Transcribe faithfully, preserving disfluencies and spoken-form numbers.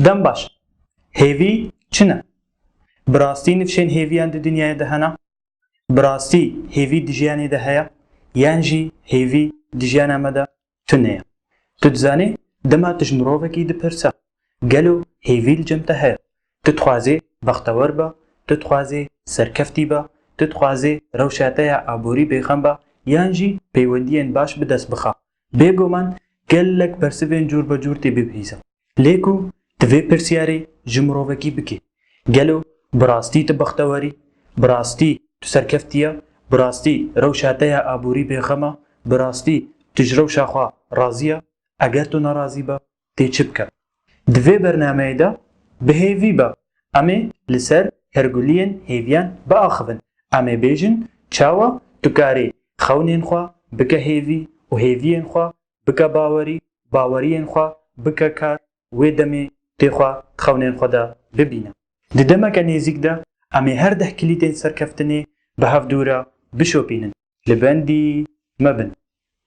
Dem baş. Hêvî çi ne? Bi rastî nifşên hêviyan di dinyayê de hene? Bi rastî hêvî di jiyanê de heye? Yan jî hêvî di jiyana me de tune ye? Tu dizanî, dema tu ji mirovekî dipirse, gelo hêvî li cem te heye? Tu dixwazê bextewer be, tu dixwazê serkeftî be, tu dixwazê rewşa te ya aborî bêxem be, yan jî peywendiyên baş bi dest bixe? Bêguman gelek bersivên cûr be cûr tê bibihîzin. Lê ku tu vê pirsyarê ji mirovekî bikî, gelo bi rastî tu bextewer î? Bi rastî tu serkeftî ye? Bi rastî rewşa te ya aborî bêxem e? Bi rastî tu ji rewşa xwe razî ye? Eger tu nerazî be, tê çi bike? Di vê bernameyê de bi hêvî be, em ê li ser perguliyên hêviyan biaxivin. Em ê bêjin çawa tu karê xewnên xwe bike hêvî û hêviyên xwe bike bawerî, baweriyên xwe bike kar, wê demê tê xwe di xewnên xwe de bibîne. Di demeke nêzîk de em ê her deh kilîtên serkeftinê bi hevdû re bişopînin. Li bendî me bin.